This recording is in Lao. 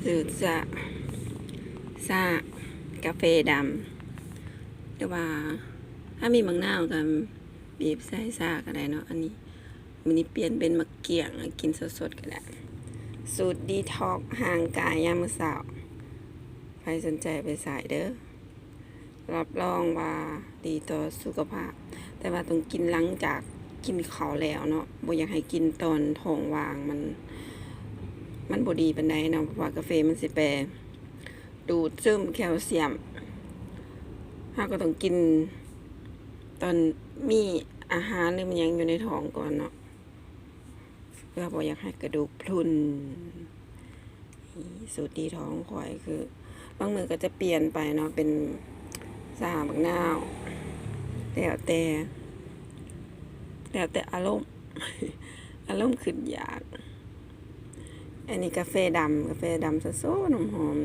ສູດຊາ ຊາກາເຟດຳ ຫຼືວ່າຖ້າມີໝາກນາວກໍບີບໃສ່ຊາກໍໄດ້ເນາະ. ອັນນີ້ມື້ນີ້ປ່ຽນເປັນໝາກກ້ຽງ ກິນສົດໆກໍໄດ້. ສູດດີທັອກຮ່າງກາຍຍາມມື້ເຊົ້າ ໃຜສົນໃຈໄປໃຊ້ເດີ້. ຮັບຮອງວ່າດີຕໍ່ສຸຂະພາບ ແຕ່ວ່າຕ້ອງກິນຫຼັງຈາກກິນເຂົ້າແລ້ວເນາະ, ບໍ່ຢາກໃຫ້ກິນຕອນທ້ອງວ່າງ ມັນ ມັນບໍ່ດີປານໃດເນາະ ເພາະວ່າກາເຟມັນຊິໄປດູດຊຶມແຄວຊຽມ. ເຮົາກໍຕ້ອງກິນຕອນມີອາຫານ ຫຼື ມີຫຍັງຢູ່ໃນທ້ອງກ່ອນເນາະ ເພື່ອບໍ່ຢາກໃຫ້ກະດູກພລຸນ. ສູດດີທັອກຂອງຂ້ອຍຄື ບາງມື້ກໍຈະປ່ຽນໄປເນາະ ເປັນຊາບັກນາວ ແລ້ວແຕ່ ແລ້ວແຕ່ອາລົມ ອາລົມຄຶດຢາກ. ອັນນີ້ກາເຟດຳ ກາເຟດຳໂຊໆ ຫອມໆ.